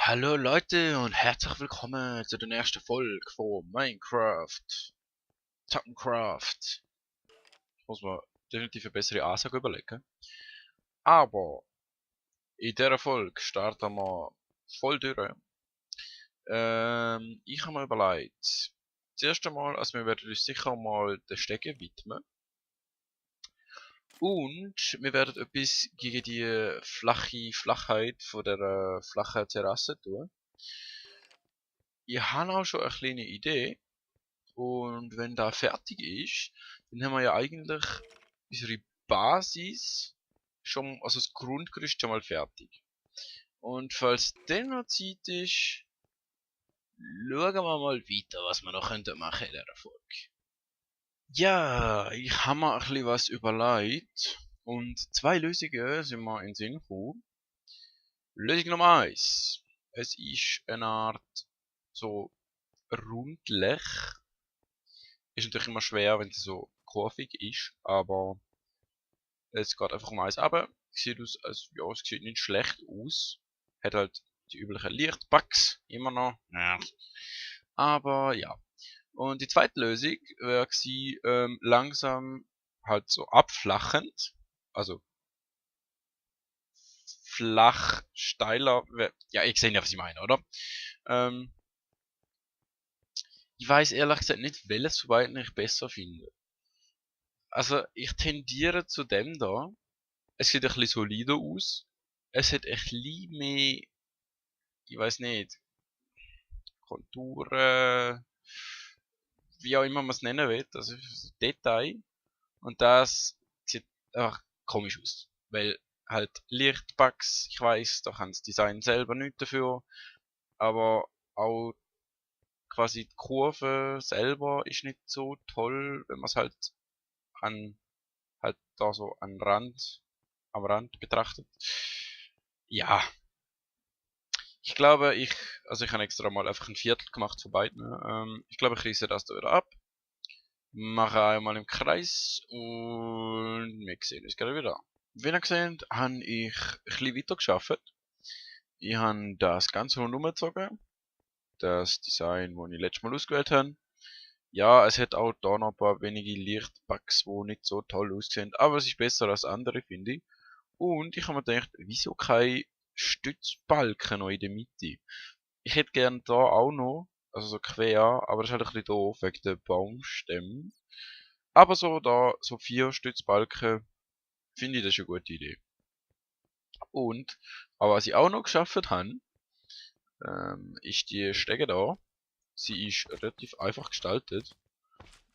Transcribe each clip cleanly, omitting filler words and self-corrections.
Hallo Leute und herzlich willkommen zu der ersten Folge von Minecraft. Tappencraft. Ich muss mir definitiv eine bessere Ansage überlegen. Aber in dieser Folge starten wir voll durch. Ich habe mir überlegt, zuerst einmal, also wir werden uns sicher mal den Stegen widmen. Und wir werden etwas gegen die Flachheit von der flachen Terrasse tun. Ich habe auch schon eine kleine Idee. Und wenn da fertig ist, dann haben wir ja eigentlich unsere Basis schon, also das Grundgerüst schon mal fertig. Und falls dann noch Zeit ist, schauen wir mal weiter, was wir noch könnten machen in dieser Folge. Ja, ich habe mir ein bisschen was überlegt. Und zwei Lösungen sind mir in den Sinn gekommen. Lösung Nummer eins: Es ist eine Art so Rundlech. Ist natürlich immer schwer, wenn es so kurvig ist, aber es geht einfach um eins. Aber sieht aus, als, ja, es sieht nicht schlecht aus. Hat halt die üblichen Lichtbugs immer noch. Ja. Aber ja. Und die zweite Lösung wäre sie langsam halt so abflachend. Also flach, steiler. Ja, ich sehe ja, was ich meine, oder? Ähm, ich weiß ehrlich gesagt nicht, welches von beiden ich besser finde. Also ich tendiere zu dem da. Es sieht ein bisschen solider aus. Es hat ein bisschen mehr, ich weiß nicht, Konturen, wie auch immer man es nennen will, also Detail. Und das sieht einfach komisch aus. Weil halt Lichtbugs, ich weiß, da kann das Design selber nicht dafür, aber auch quasi die Kurve selber ist nicht so toll, wenn man es halt an, halt da so am Rand betrachtet. Ja, ich glaube, also ich habe extra mal einfach ein Viertel gemacht von beiden. Ich glaube, ich reiße das da wieder ab, mache einmal im Kreis und wir sehen uns gerade wieder. Wie ihr seht, habe ich ein bisschen weiter geschafft. Ich habe das Ganze rundum gezogen. Das Design, das ich letztes Mal ausgewählt habe. Ja, es hat auch da noch ein paar wenige Lichtbugs, die nicht so toll aussehen, aber es ist besser als andere, finde ich. Und ich habe mir gedacht, wieso kein Stützbalken noch in der Mitte? Ich hätte gern da auch noch, also so quer, aber das ist halt ein bisschen doof wegen den Baumstämmen. Aber so da, so 4 Stützbalken, finde ich das ist eine gute Idee. Und, aber was ich auch noch geschafft habe, ist die Stege da. Sie ist relativ einfach gestaltet.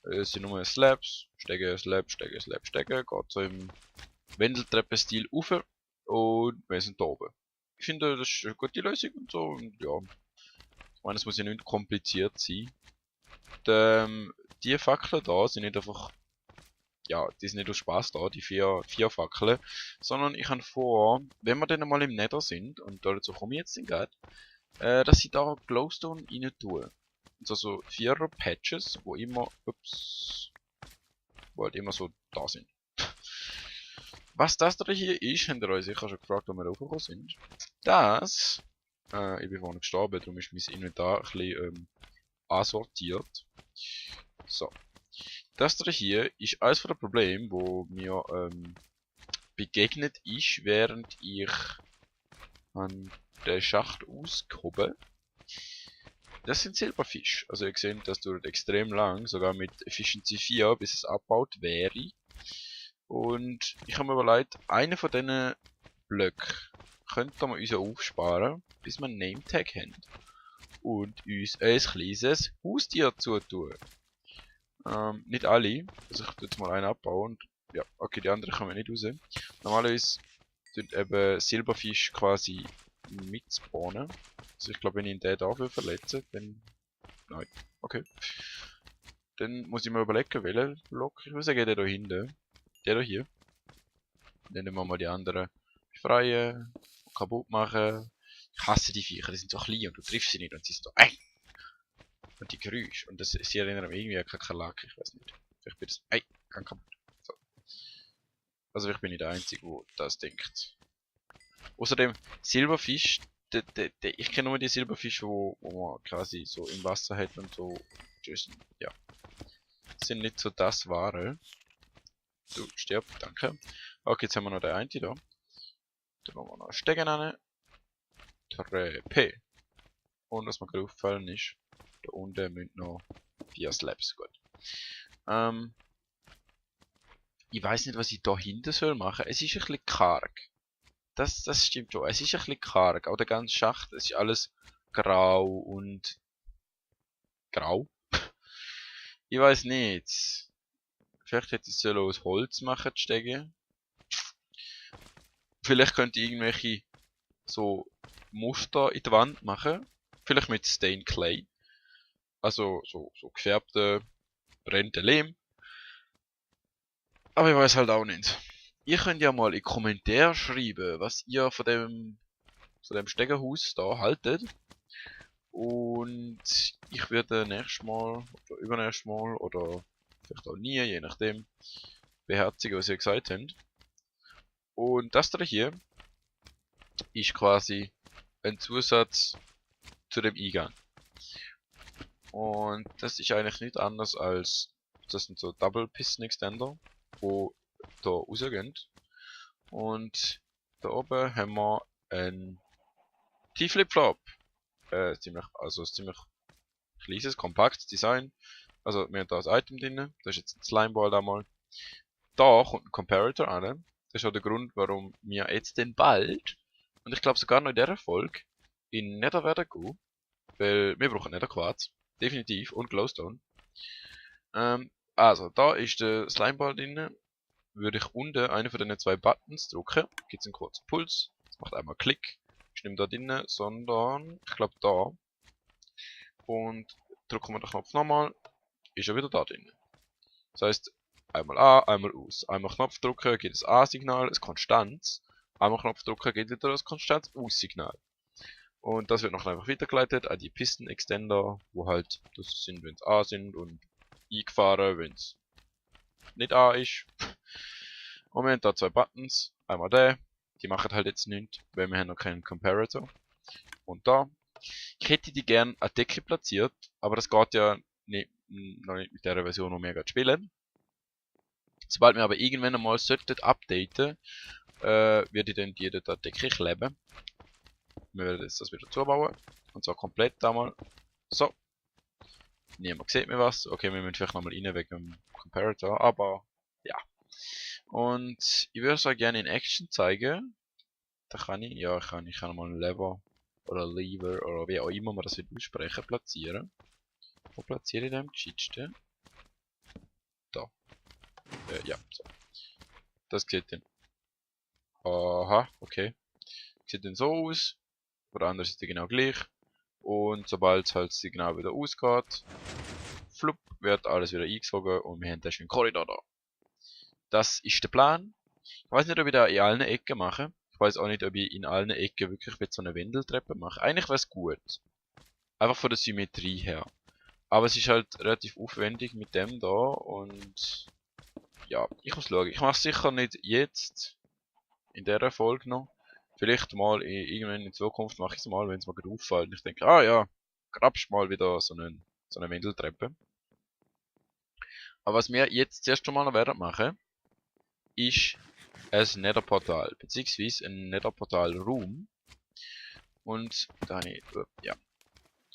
Es sind nur Slabs, Stege, Slab, Stege, Slab, Stege, geht so im Wendeltreppenstil rauf und wir sind da oben. Ich finde, das ist eine gute Lösung und so, und ja, ich meine, es muss ja nicht kompliziert sein. Die Fackeln da sind nicht einfach, ja, die sind nicht aus Spaß da, die vier Fackeln, sondern ich habe vor, wenn wir dann mal im Nether sind, und dazu komme ich jetzt gerade, dass ich da Glowstone rein tue. Also so 4er Patches, wo immer, ups, wo halt immer so da sind. Was das da hier ist, habt ihr euch sicher schon gefragt, wo wir raufgekommen sind. Das, ich bin vorhin gestorben, darum ist mein Inventar ein bisschen ansortiert. So. Das da hier ist eines der Probleme, wo mir begegnet ist, während ich an den Schacht ausgehoben. Das sind Silberfisch. Also ihr seht, das dauert extrem lang, sogar mit Efficiency 4, bis es abgebaut wäre. Und ich habe mir überlegt, einen von diesen Blöcken könnten wir uns aufsparen, bis wir einen Nametag haben. Und uns ein kleines Haustier zutun. Nicht alle. Also ich tue jetzt mal einen abbauen. Und, ja, okay, die anderen kommen nicht raus. Normalerweise tut eben Silberfisch quasi mitspawnen. Also ich glaube, wenn ich ihn dafür verletze, dann... Nein. Okay. Dann muss ich mir überlegen, welchen Block. Ich würde sagen, der da hinten. Der da hier. Dann nehmen wir mal die anderen befreien, kaputt machen. Ich hasse die Viecher, die sind so klein und du triffst sie nicht und sie sind so ey! Und die Geräusche. Und sie erinnern mich irgendwie an Kakerlaken, ich weiß nicht. Vielleicht bin das ey! Kann kaputt. So. Also ich bin nicht der Einzige, der das denkt. Außerdem, Silberfisch, ich kenne nur die Silberfische, wo man quasi so im Wasser hat und so. Ja, sind nicht so das Wahre. Du stirb, danke. Okay, jetzt haben wir noch den einen da. Dann machen wir noch einen Stegen rein. Treppe. Und was mir gerade aufgefallen ist, da unten müssen noch 4 Slabs, gut. Ich weiß nicht, was ich da hinten soll machen. Es ist ein bisschen karg. Das stimmt schon. Es ist ein bisschen karg. Auch der ganze Schacht, es ist alles grau und grau. Ich weiß nicht. Vielleicht hätte ich es aus Holz machen, die Stege. Vielleicht könnte ich irgendwelche so Muster in die Wand machen. Vielleicht mit Stained Clay. Also so gefärbte, brennende Lehm. Aber ich weiß halt auch nicht. Ihr könnt ja mal in die Kommentare schreiben, was ihr von dem Stegerhaus da haltet. Und ich werde nächstes Mal oder übernächstes Mal oder vielleicht auch nie, je nachdem, beherzigen, was ihr gesagt habt. Und das da hier ist quasi ein Zusatz zu dem Eingang. Und das ist eigentlich nicht anders als, das sind so Double Piston Extender, wo da rausgehen. Und da oben haben wir ein T-Flip-Flop. Ziemlich kleines, kompaktes Design. Also wir haben da ein Item drin, das ist jetzt ein Slimeball da mal. Da kommt ein Comparator an. Das ist auch der Grund, warum wir jetzt denn bald, und ich glaube sogar noch in dieser Folge, in Nether werden gehen. Weil wir brauchen Netherquarz. Definitiv. Und Glowstone. Also, da ist der Slimeball drin. Würde ich unten einen von den 2 Buttons drücken, gibt es einen kurzen Puls. Das macht einmal Klick. Ich nehme da drin, sondern ich glaube da. Und drücken wir den Knopf nochmal, ist er wieder da drin. Das heißt, einmal an, einmal aus. Einmal Knopf drücken, geht das A-Signal, ein Konstanz. Einmal Knopf drücken, geht wieder das Konstanz-Aus-Signal. Und das wird noch einfach weitergeleitet an die Pisten-Extender, wo halt das sind, wenn es A sind, und eingefahren, wenn es nicht A ist. Und wir haben da 2 Buttons. Einmal der, die machen halt jetzt nichts, weil wir haben noch keinen Comparator. Und da. Ich hätte die gern an die Decke platziert, aber das geht ja nicht, noch nicht mit dieser Version, wo wir gerade spielen. Sobald wir aber irgendwann einmal sollten updaten, werde ich dann die dort an die Decke kleben. Wir werden jetzt das wieder zubauen. Und zwar komplett einmal. So. Niemand sieht mir was. Okay, wir müssen vielleicht nochmal rein wegen dem Comparator, aber ja. Und ich würde es auch gerne in Action zeigen. Da kann ich, ja, ich kann mal ein Lever oder Lever oder wie auch immer man das wird aussprechen, platzieren. Wo platziere ich den am gescheitsten? Da. Ja, so. Das sieht dann. Aha, okay. Sieht dann so aus. Auf der anderen Seite genau gleich. Und sobald es halt Signal wieder ausgeht, flupp, wird alles wieder eingezogen und wir haben dann schon einen Korridor da. Das ist der Plan. Ich weiß nicht, ob ich da in allen Ecken mache. Ich weiß auch nicht, ob ich in allen Ecken wirklich mit so einer Wendeltreppe mache. Eigentlich wäre es gut. Einfach von der Symmetrie her. Aber es ist halt relativ aufwendig mit dem da und ja, ich muss schauen. Ich mache es sicher nicht jetzt in dieser Folge noch. Vielleicht mal irgendwann in Zukunft mache ich es mal, wenn es mir gerade auffällt. Und ich denke, ah ja, grabst mal wieder so eine Wendeltreppe. Aber was wir jetzt zuerst schon mal noch werden machen, ist ein Netherportal, beziehungsweise ein Netherportal-Room. Und da habe ich, ja,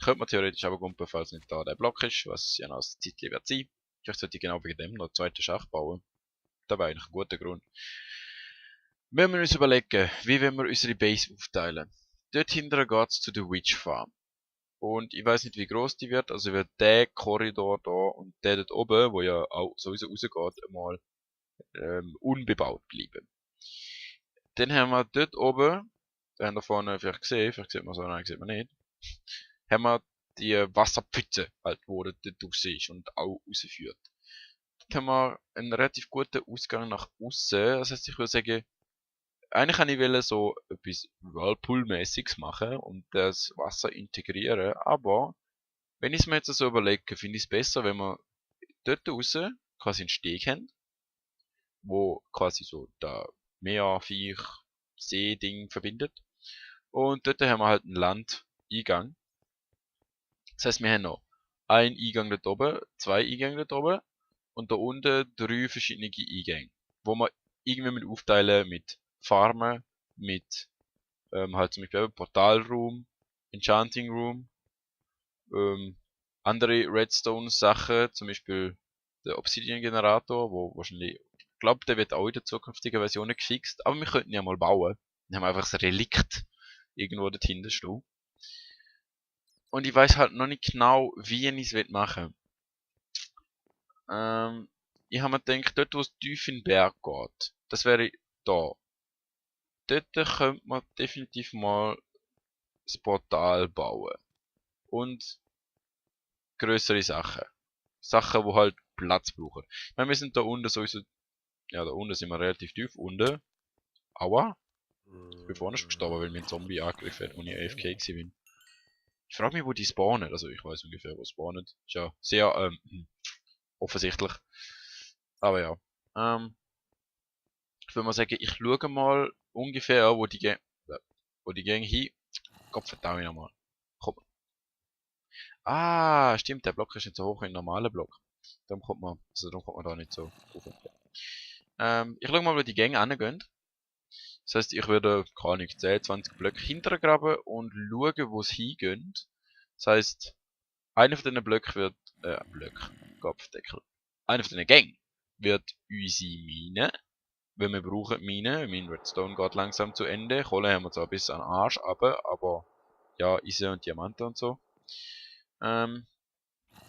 könnte man theoretisch aber gumpen, falls nicht da der Block ist, was ja noch ein Zeitchen wird sein. Vielleicht sollte ich genau wegen dem noch einen zweiten Schacht bauen. Das wäre eigentlich ein guter Grund. Wenn wir uns überlegen, wie wollen wir unsere Base aufteilen. Dort hinterher geht es zu der Witch Farm. Und ich weiß nicht, wie groß die wird, also wird der Korridor da und der dort oben, wo ja auch sowieso rausgeht, einmal unbebaut bleiben. Dann haben wir dort oben, da haben wir vorne vielleicht gesehen, vielleicht sieht man so, nein, sieht man nicht, haben wir die Wasserpfütze, halt, wo dort raus ist und auch rausführt. Dort haben wir einen relativ guten Ausgang nach außen. Das heißt, ich würde sagen, eigentlich wollte ich so etwas Whirlpool-mäßiges machen und das Wasser integrieren, aber wenn ich es mir jetzt so überlege, finde ich es besser, wenn wir dort raus quasi einen Steg haben, wo quasi so der Meer, Viech, See-Ding verbindet. Und dort haben wir halt einen Landeingang. Das heißt, wir haben noch einen Eingang dort oben, zwei Eingänge dort oben und da unten drei verschiedene Eingänge, wo man irgendwie mit aufteilen mit Farmen, mit halt zum Beispiel eben Portalroom, Enchanting Room, andere Redstone-Sachen, zum Beispiel der Obsidian-Generator, wo wahrscheinlich, ich glaube, der wird auch in den zukünftigen Versionen gefixt, aber wir könnten ja mal bauen. Wir haben einfach ein Relikt irgendwo dort hinten stehen. Und ich weiß halt noch nicht genau, wie ich es machen will. Ich habe mir gedacht, dort wo es tief in den Berg geht, das wäre da. Dort könnte man definitiv mal das Portal bauen. Und größere Sachen. Sachen, die halt Platz brauchen. Ich meine, wir sind da unten sowieso, ja, da unten sind wir relativ tief unten. Aua. Ich bin vorne schon gestorben, weil mir ein Zombie angegriffen hat und ich AFK gewesen bin. Ich frage mich, wo die spawnen. Also, ich weiß ungefähr, wo spawnen. Ist ja sehr, offensichtlich. Aber ja. Ich würde mal sagen, ich schaue mal ungefähr, wo die Gang hin. Gott verdammt nochmal. Komm. Ah, stimmt, der Block ist nicht so hoch wie ein normaler Block. Darum kommt man da nicht so hoch. Ich schaue mal, wo die Gänge angehen. Das heißt, ich würde, keine Ahnung, 10, 20 Blöcke hintergraben und schauen, wo es hingeht. Das heißt, einer von diesen Blöcken wird, Kopfdeckel. Einer von diesen Gängen wird unsere Mine. Weil wir brauchen Mine. Mein Redstone geht langsam zu Ende. Kohle haben wir zwar bis an den Arsch, aber ja, Eisen und Diamanten und so.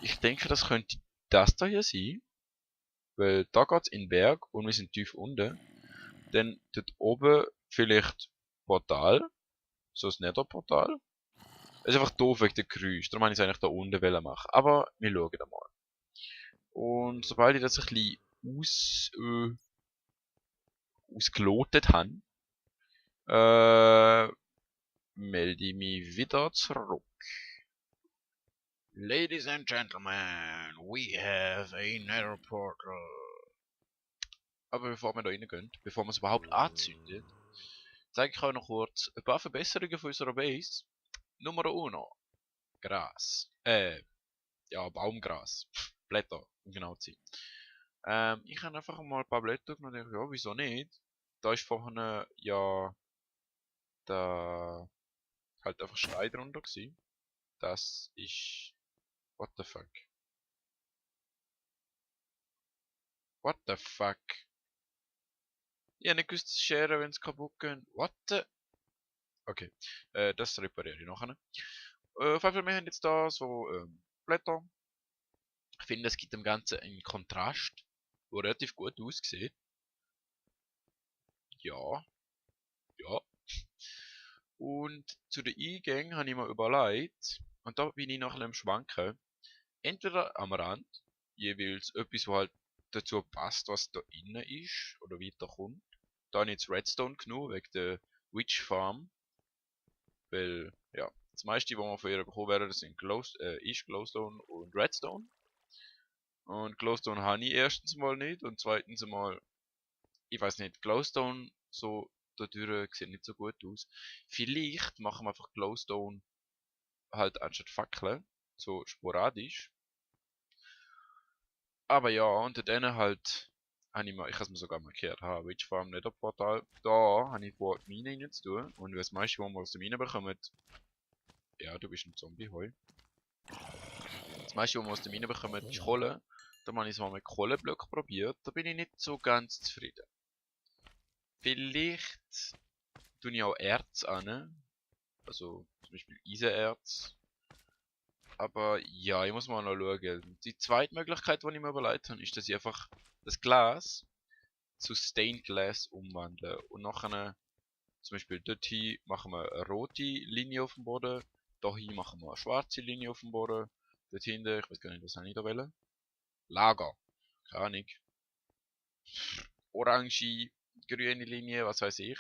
Ich denke, das könnte das da hier sein. Weil da geht's in den Berg und wir sind tief unten. Dann dort oben vielleicht Portal. So das Nether-Portal. Es ist einfach doof wegen der Geräusche. Darum habe ich es eigentlich da unten machen. Aber wir schauen da mal. Und sobald ich das ein bisschen ausgelotet habe, melde ich mich wieder zurück. Ladies and Gentlemen, we have a Nether Portal. Aber bevor wir da reingehen, bevor wir es überhaupt anzündet, zeige ich euch noch kurz ein paar Verbesserungen von unserer Base. Nummer 1. Gras. Ja, Baumgras. Blätter, um genau zu sein. Ich habe einfach mal ein paar Blätter genommen und dachte, ja, wieso nicht? Da ist vorhin ja da halt einfach Stein drunter gewesen. Das ist... What the fuck? What the fuck? Ich habe nicht gewusst, dass Scheren, wenn es kaputt gehen. What the... Okay, das repariere ich nachher. Auf jeden Fall, wir haben jetzt da so Blätter. Ich finde, es gibt dem Ganzen einen Kontrast, der relativ gut aussieht. Ja, ja. Und zu den Eingängen habe ich mir überlegt, und da bin ich noch am Schwanken, entweder am Rand, jeweils etwas, was halt dazu passt, was da innen ist, oder weiterkommt. Da habe ich jetzt Redstone genommen, wegen der Witch Farm. Weil, ja, das meiste, was wir von ihr bekommen werden, sind ist Glowstone und Redstone. Und Glowstone habe ich erstens mal nicht und zweitens mal, ich weiß nicht, Glowstone so dadurch sieht nicht so gut aus. Vielleicht machen wir einfach Glowstone halt anstatt Fackeln, so sporadisch. Aber ja, unter denen halt, habe ich habe es mir sogar markiert, Witch Farm Nether Portal, da habe ich vor, die Mine rein zu tun. Und das meiste, was wir aus der Mine bekommen, ja, du bist ein Zombie, hoi. Das meiste, was wir aus der Mine bekommen, ist Kohle. Da habe ich es mal mit Kohleblöcken probiert, da bin ich nicht so ganz zufrieden. Vielleicht tue ich auch Erz an, also zum Beispiel Eisenerz. Aber ja, ich muss mal noch schauen. Die zweite Möglichkeit, die ich mir überlegt habe, ist, dass ich einfach das Glas zu Stained Glass umwandeln. Und nachher, zum Beispiel dort hier machen wir eine rote Linie auf dem Boden, da hier machen wir eine schwarze Linie auf dem Boden, dort hinten, ich weiß gar nicht, was habe ich da wählen? Lager, keine Ahnung. Orange, grüne Linie, was weiß ich.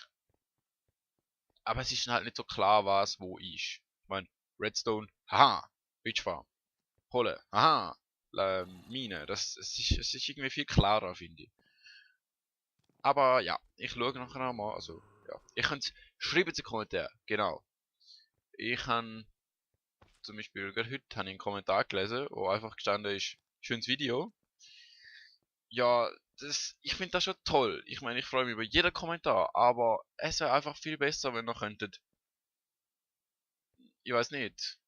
Aber es ist halt nicht so klar, was wo ist. Ich meine, Redstone, haha, Witch Farm. Kohle, haha, Mine, es ist irgendwie viel klarer, finde ich. Aber ja, ich schaue nachher nochmal, also, ja. Ihr könnt, schreibt in die Kommentare, genau. Ich habe zum Beispiel, gerade heute habe ich einen Kommentar gelesen, wo einfach gestanden ist, schönes Video. Ja, ich finde das schon toll. Ich meine, ich freue mich über jeden Kommentar, aber es wäre einfach viel besser, wenn ihr könntet, ich weiß nicht,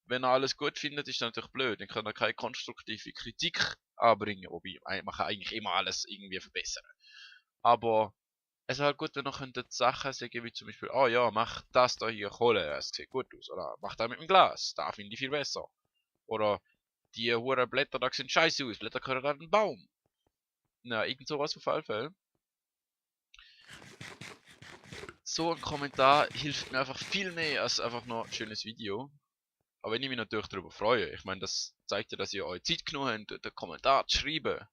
wenn ihr alles gut findet, ist das natürlich blöd, dann könnt ihr keine konstruktive Kritik anbringen, wobei man kann eigentlich immer alles irgendwie verbessern. Aber es wäre halt gut, wenn ihr könntet Sachen sagen, wie zum Beispiel, oh ja, mach das da hier Kohle, es sieht gut aus, oder mach das mit dem Glas, da finde ich viel besser. Oder die hohen Blätter da sehen scheiße aus, Blätter gehören an den Baum. Na, irgend sowas auf jeden Fall. So ein Kommentar hilft mir einfach viel mehr als einfach nur ein schönes Video. Aber wenn ich mich natürlich darüber freue, ich meine, das zeigt ja, dass ihr euch Zeit genug habt, den Kommentar zu schreiben.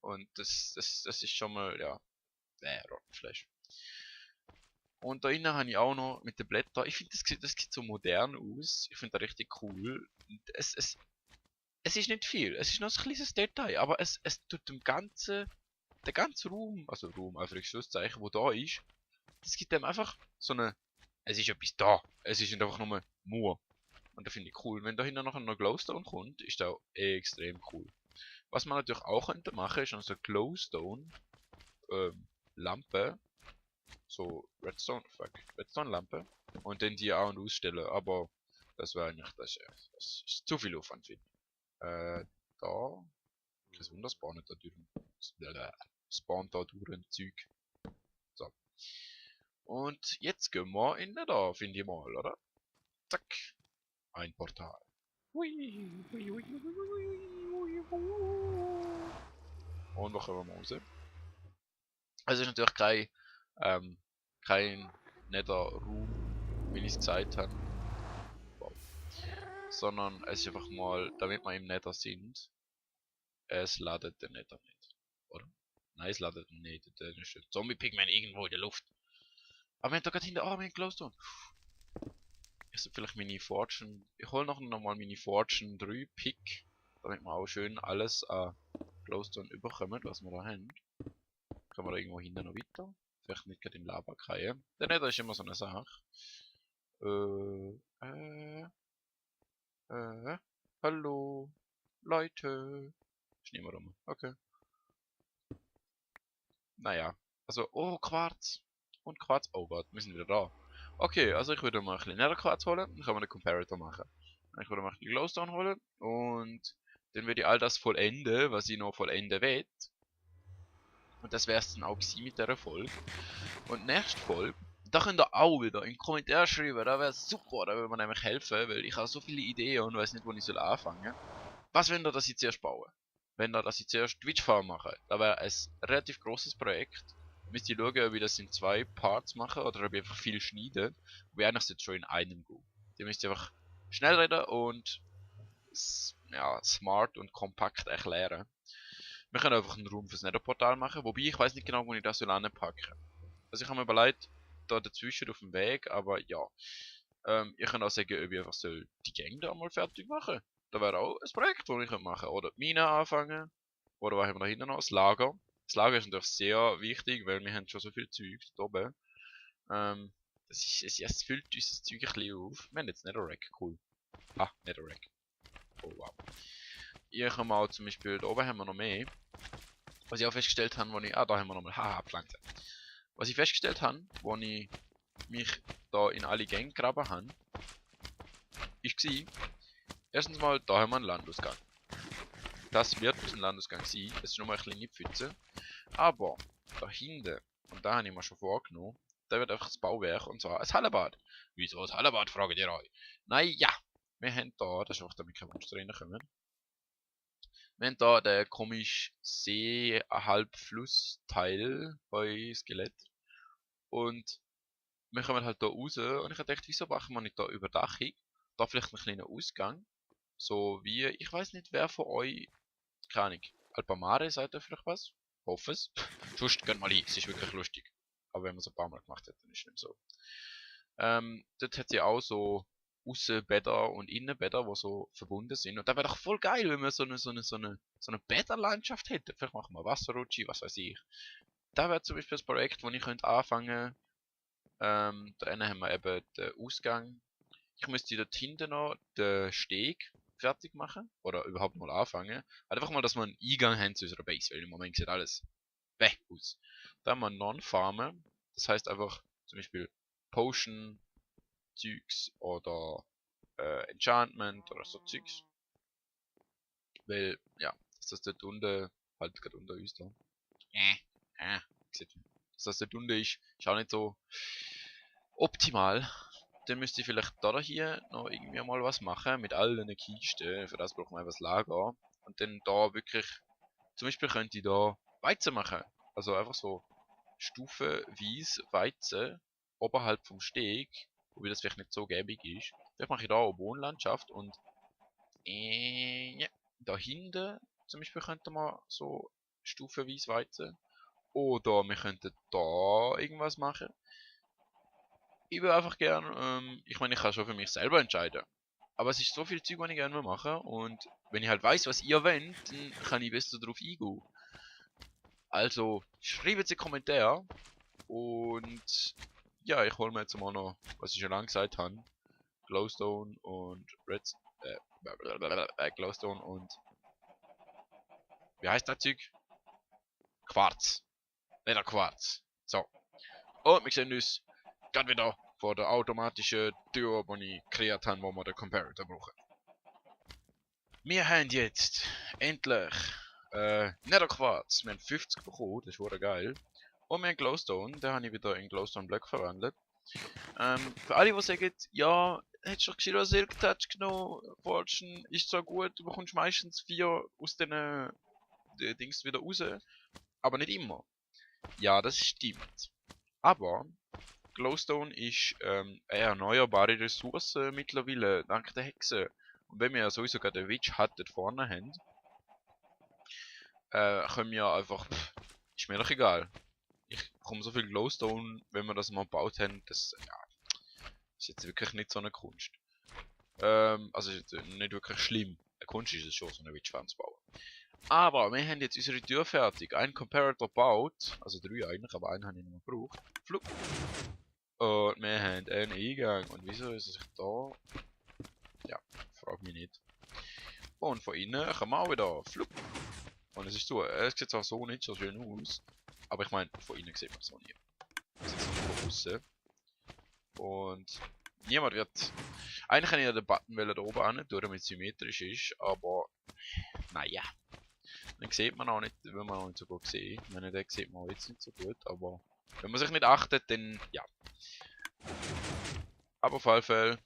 Und das ist schon mal, ja, Flash. Und da innen habe ich auch noch mit den Blättern, ich finde, das sieht so modern aus. Ich finde das richtig cool. Und es ist nicht viel, es ist noch ein kleines Detail, aber es tut der ganze Raum, also Raum, Anführungszeichen, wo da ist, das gibt dem einfach so eine, es ist etwas da, es ist nicht einfach nur Mauer. Und das finde ich cool. Wenn da hinten noch ein Glowstone kommt, ist das auch extrem cool. Was man natürlich auch könnte machen, ist so Glowstone Lampe, so Redstone Lampe, und dann die auch ausstellen. Aber das wäre eigentlich das ist zu viel Aufwand für. Da, kein Wunder, spawnt da durch, spawnt da durch ein Zeug. So. Und jetzt gehen wir in da, finde ich mal, oder? Zack. Ein Portal. Und wo kommen wir raus? Es ist natürlich kein netter Raum, wie ich es gesagt habe. Wow. Sondern es ist einfach mal, damit wir im Nether sind, es ladet den Nether nicht. Oder? Nein, es ladet nicht. Der ist ein Zombie-Pigman irgendwo in der Luft. Aber wenn da gerade hinter, oh, mein Glowstone. Ich soll vielleicht meine Fortune. Ich hole noch mal meine Fortune 3 Pick. Damit wir auch schön alles an Glowstone überkommen, was wir da haben. Können wir da irgendwo hinten noch weiter? Vielleicht nicht gerade in Lava kriegen. Der Nether ist immer so eine Sache. Hallo. Leute. Ist niemand rum. Okay. Naja. Also, oh, Quarz. Und Quarz. Oh Gott, wir sind wieder da. Okay, also ich würde mal ein bisschen Netherquarz holen. Dann können wir einen Comparator machen. Ich würde mal ein bisschen Glowstone holen. Und dann würde ich all das vollenden, was ich noch vollenden will. Und das wäre es dann auch mit dieser Folge. Und nächste Folge, da könnt ihr auch wieder in den Kommentaren schreiben, da wäre super, da würde man nämlich helfen, weil ich habe so viele Ideen und weiß nicht, wo ich soll anfangen. Was wenn ihr das jetzt erst bauen? Wenn ihr das jetzt erst Twitch Farm machen, da wäre ein relativ großes Projekt. Müsst ihr schauen, ob ich das in 2 Parts mache oder ob ich einfach viel schneide. Wie eigentlich jetzt schon in einem go. Ihr müsst einfach schnell reden und ja, smart und kompakt erklären. Wir können einfach einen Raum fürs Netherportal machen, wobei ich weiß nicht genau, wo ich das soll anpacken. Also ich habe mir überlegt, da dazwischen auf dem Weg, aber ja. Ich kann auch sagen, ob ich einfach soll die Gang da mal fertig machen. Da wäre auch ein Projekt, das ich machen könnte. Oder die Mine anfangen. Oder was haben wir da hinten noch? Das Lager. Das Lager ist natürlich sehr wichtig, weil wir haben schon so viel Zeug da oben. Es füllt uns das Zeug ein bisschen auf. Wir haben jetzt Netherrack, cool. Ah, Netherrack. Oh wow. Hier haben wir auch zum Beispiel, da oben haben wir noch mehr. Was ich auch festgestellt habe, wo ich, da haben wir nochmal, haha, Pflanze. Was ich festgestellt habe, wo ich mich da in alle Gänge graben habe, ist erstens mal, da haben wir einen Landausgang. Das wird ein Landausgang sein, das ist nur mal eine kleine Pfütze. Aber da hinten, und da habe ich mir schon vorgenommen, da wird einfach das Bauwerk, und zwar ein Hallenbad. Wieso ein Hallenbad, fragt ihr euch? Naja, wir haben da, das ist einfach damit keine Monster reinkommen. Wir haben da den komisch See-Halbfluss-Teil bei Skelett. Und wir kommen halt da raus und ich habe gedacht, wieso machen wir nicht da Überdachung? Da vielleicht einen kleinen Ausgang. So wie, ich weiß nicht, wer von euch, keine Ahnung, Alpamare, seid ihr vielleicht was? Hoffe es. Sonst geht mal hin, es ist wirklich lustig. Aber wenn man es ein paar Mal gemacht hat, dann ist es nicht so. Dort hat sie auch so Außenbäder und Innenbäder, die so verbunden sind. Und das wäre doch voll geil, wenn wir so eine Bäderlandschaft hätten. Vielleicht machen wir Wasserrutsche, was weiß ich. Da wäre zum Beispiel das Projekt, wo ich könnte anfangen. Da haben wir eben den Ausgang. ich müsste dort hinten noch den Steg fertig machen. Oder überhaupt mal anfangen. Halt einfach mal, dass wir einen Eingang haben zu unserer Base, weil im Moment sieht alles weg aus. Dann mal Non-Farmen. Das heißt einfach zum Beispiel Potion, Zeugs oder Enchantment oder so Zeugs. Weil, ja, dass das dort unten, halt gerade unter uns da. Sieht, dass das dort unten ist auch nicht so optimal. Dann müsste ich vielleicht da hier noch irgendwie mal was machen mit all den Kisten. Für das braucht man etwas Lager. Und dann da wirklich, zum Beispiel könnte ich da Weizen machen. Also einfach so stufenweise Weizen oberhalb vom Steg, wobei das vielleicht nicht so gäbig ist. Vielleicht mache ich da eine Wohnlandschaft und ja, da hinten zum Beispiel könnte man so stufenweise Weizen. Oder wir könnten da irgendwas machen. Ich würde einfach gern, ich meine, ich kann schon für mich selber entscheiden. Aber es ist so viel Zeug, was ich gerne machen will. Und wenn ich halt weiß, was ihr wollt, dann kann ich besser darauf eingehen. Also, schreibt es in die Kommentare. Und ja, ich hole mir jetzt mal noch, was ich schon lange gesagt habe. Glowstone und Glowstone und wie heißt das Zeug? Quarz. Quarz. So. Und wir sehen uns gerade wieder vor der automatischen Tür, die ich kreiert habe, wo wir den Comparator brauchen. Wir haben jetzt endlich Netherquarz. Wir haben 50 bekommen, das ist wohl geil. Und wir haben Glowstone, den habe ich wieder in Glowstone Block verwandelt. Für alle, die sagen, ja, hättest du doch Xilo Silk Touch genommen, Fortune ist so gut, du bekommst meistens 4 aus den Dings wieder raus, aber nicht immer. Ja, das stimmt. Aber Glowstone ist eine erneuerbare Ressource mittlerweile, dank der Hexe. Und wenn wir ja sowieso gerade den Witch Hut dort vorne haben, können wir einfach, ist mir doch egal. Ich bekomme so viel Glowstone, wenn wir das mal gebaut haben, das ja, ist jetzt wirklich nicht so eine Kunst. Also ist nicht wirklich schlimm. Eine Kunst ist es schon, so eine Witch-Fan zu bauen. Aber wir haben jetzt unsere Tür fertig. Ein Comparator baut, also 3 eigentlich, aber einen habe ich noch gebraucht. Flup. Und wir haben einen Eingang. Und wieso ist es da? Ja, frag mich nicht. Und von innen kommen wir auch wieder. Flup. Und es ist so, es sieht zwar so nicht so schön aus, aber ich meine, von innen sieht man es noch nie. Es ist nur von außen. Und niemand wird. Eigentlich kann ich ja den Button da oben an, damit es symmetrisch ist, aber naja. Dann sieht man auch nicht, wenn man auch nicht so gut sieht. Ich meine, den sieht man auch jetzt nicht so gut, aber wenn man sich nicht achtet, dann ja. Aber auf jeden Fall,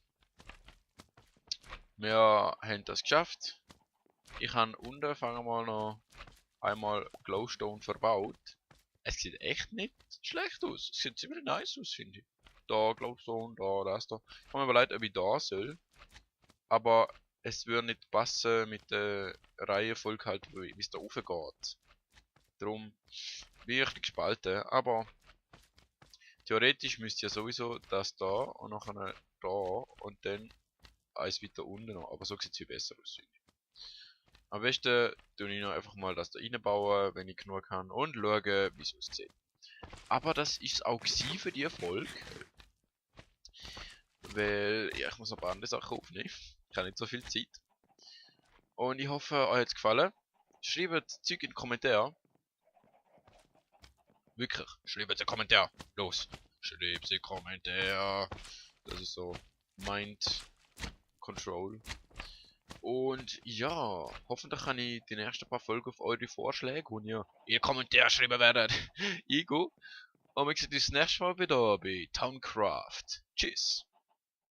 wir haben das geschafft. Ich habe unten, fangen wir mal noch einmal Glowstone verbaut. Es sieht echt nicht schlecht aus. Es sieht ziemlich nice aus, finde ich. Da Glowstone, da, das da. Ich habe mir überlegt, ob ich da soll. Aber es würde nicht passen mit der Reihenfolge halt, wie es da rauf geht. Darum bin ich gespalten. Aber theoretisch müsste ja sowieso das da und nachher da und dann eins weiter unten noch. Aber so sieht es viel besser aus. Am besten tue ich noch einfach mal das da reinbauen, wenn ich genug kann und schaue, wie es aussieht. Aber das ist auch für die Erfolg. Weil ja, ich muss noch ein paar andere Sachen aufnehmen. Ich habe nicht so viel Zeit. Und ich hoffe, euch hat es gefallen. Schreibt Zeug in die Kommentare. Wirklich, schreibt es in die Kommentare. Los, schreibt es in die Kommentare. Das ist so Mind Control. Und ja, hoffentlich kann ich die nächsten paar Folgen auf eure Vorschläge, die ihr in die Kommentare schreiben werdet, eingehen. Und wir sehen uns das nächste Mal wieder bei Towncraft. Tschüss.